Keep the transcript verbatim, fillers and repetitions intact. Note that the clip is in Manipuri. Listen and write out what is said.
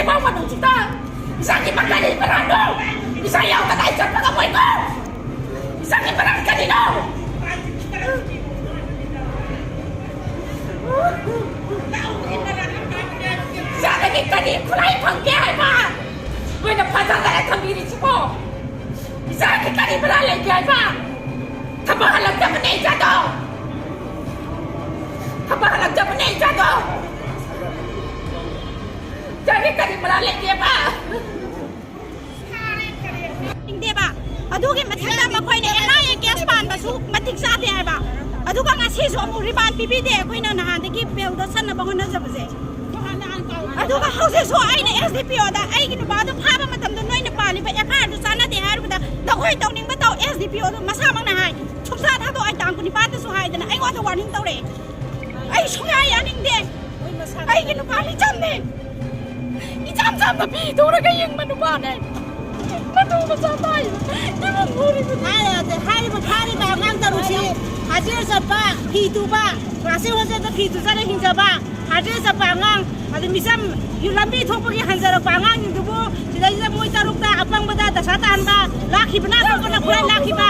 ꯏꯃꯥ ꯃꯅꯨꯡꯁꯤꯗ ꯏꯆꯥꯒꯤ ꯃꯀꯥꯏ ꯃꯔꯥꯡꯗꯣ ꯏꯆꯥ ꯌꯥꯎꯗꯅ ꯑꯩ ꯆꯠꯄ ꯉꯝꯃꯣꯏꯀꯣ꯫ ꯏꯆꯥꯒꯤ ꯃꯔꯥꯡ ꯀꯔꯤꯅꯣ? ꯏꯆꯥꯗꯒꯤ ꯀꯔꯤ ꯈꯨꯠꯂꯥꯏ ꯐꯪꯒꯦ ꯍꯥꯏꯕ? ꯅꯣꯏꯅ ꯐꯖꯗꯅ ꯊꯝꯕꯤꯔꯤꯁꯤꯕꯣ? ꯏꯆꯥꯒꯤ ꯀꯔꯤ ꯃꯔꯥ ꯂꯩꯒꯦ ꯍꯥꯏꯕ? ꯊꯕꯛ ꯍꯜꯂꯛꯇꯕꯅꯦ ꯏꯆꯥꯗꯣ꯫ ꯊꯕꯛ ꯍꯜꯂꯛꯇꯕꯅꯦ ꯏꯆꯥꯗꯣ꯫ ꯏꯆꯥꯒꯤ ꯀꯔꯤ ꯃꯔꯥ ꯂꯩꯒꯦꯕ? ꯅꯤꯡꯗꯦꯕ꯫ ꯑꯗꯨꯒꯤ ꯃꯊꯛꯇ ꯃꯈꯣꯏꯅ ꯑꯦꯟ ꯑꯥꯏ ꯑꯦ ꯀꯦꯁ ꯄꯥꯟꯕꯁꯨ ꯃꯇꯤꯛ ꯆꯥꯗꯦ ꯍꯥꯏꯕ꯫ ꯑꯗꯨꯒ ꯉꯁꯤꯁꯨ ꯑꯃꯨꯛ ꯔꯤꯃꯥꯟ ꯄꯤꯕꯤꯗꯦ ꯑꯩꯈꯣꯏꯅ ꯅꯍꯥꯟꯗꯒꯤ ꯕꯦꯜꯗ ꯆꯠꯅꯕ ꯍꯣꯠꯅꯖꯕꯁꯦ꯫ ꯑꯗꯨꯒ ꯍꯧꯖꯤꯛꯁꯨ ꯑꯩꯅ ꯑꯦꯁ ꯗꯤ ꯄꯤ ꯑꯣꯗ ꯑꯩꯒꯤ ꯅꯨꯄꯥꯗꯣ ꯐꯥꯕ ꯃꯇꯝꯗ ꯅꯣꯏꯅ ꯄꯥꯜꯂꯤꯕ ꯑꯦꯐ ꯑꯥꯏ ꯑꯥꯔꯗꯨ ꯆꯥꯟꯅꯗꯦ ꯍꯥꯏꯔꯨꯕꯗ ꯅꯈꯣꯏ ꯇꯧꯅꯤꯡꯕ ꯇꯧ꯫ ꯑꯦꯁ ꯗꯤ ꯄꯤ ꯑꯣꯗꯣ ꯃꯁꯥꯃꯛꯅ ꯍꯥꯏ ꯁꯨꯡꯊꯥ ꯊꯥꯗꯣꯛꯑꯣꯏ ꯇꯥꯡ ꯀꯨꯟꯅꯤꯄꯥꯟꯗꯁꯨ ꯍꯥꯏꯗꯅ ꯑꯩꯉꯣꯟꯗ ꯋꯥꯔꯅꯤꯡ ꯇꯧꯔꯛꯑꯦ꯫ ꯑꯩ ꯁꯨꯡꯌꯥ ꯌꯥꯅꯤꯡꯗꯦ꯫ ꯑꯩꯒꯤ ꯅꯨꯄꯥ ꯃꯤꯆꯝꯅꯦ꯫ ꯏꯆꯝ ꯆꯝꯅ ꯐꯤ ꯇꯨꯔꯒ ꯌꯦꯡꯕ ꯅꯨꯄꯥꯅꯦ꯫ ꯃꯇꯨ ꯃꯆꯥ ꯇꯥꯏ꯫ ꯏꯃꯨꯡ ꯍꯨꯔꯤꯕ ꯍꯥꯏꯔꯤꯕ, ꯍꯥꯏꯔꯤꯕ ꯐꯥꯔꯤꯕ ꯑꯉꯥꯡ ꯇꯔꯨꯛꯁꯤ ꯍꯥꯖꯤꯔ ꯆꯠꯄ, ꯐꯤ ꯇꯨꯕ, ꯀ꯭ꯂꯥꯁꯤꯛ ꯍꯣꯁꯇꯦꯜꯗ ꯐꯤ ꯇꯨꯖꯔ ꯍꯤꯡꯖꯕ, ꯍꯥꯖꯤꯔ ꯆꯠꯄ ꯑꯉꯥꯡ, ꯑꯗꯩ ꯃꯤꯆꯝ ꯂꯝꯕꯤ ꯊꯣꯛꯄꯒꯤ ꯍꯟꯖꯔꯛꯄ ꯑꯉꯥꯡꯁꯤꯡꯗꯨꯕꯨ ꯁꯤꯗꯩꯁꯤꯗ ꯃꯣꯏ ꯇꯔꯨꯛꯇ ꯑꯄꯪꯕꯗ ꯗꯁꯥ ꯇꯥꯍꯟꯕ, ꯂꯥꯛꯈꯤꯕꯅ ꯑꯇꯣꯞꯄꯅ ꯈꯨꯠꯂꯥꯏ ꯂꯥꯛꯈꯤꯕ,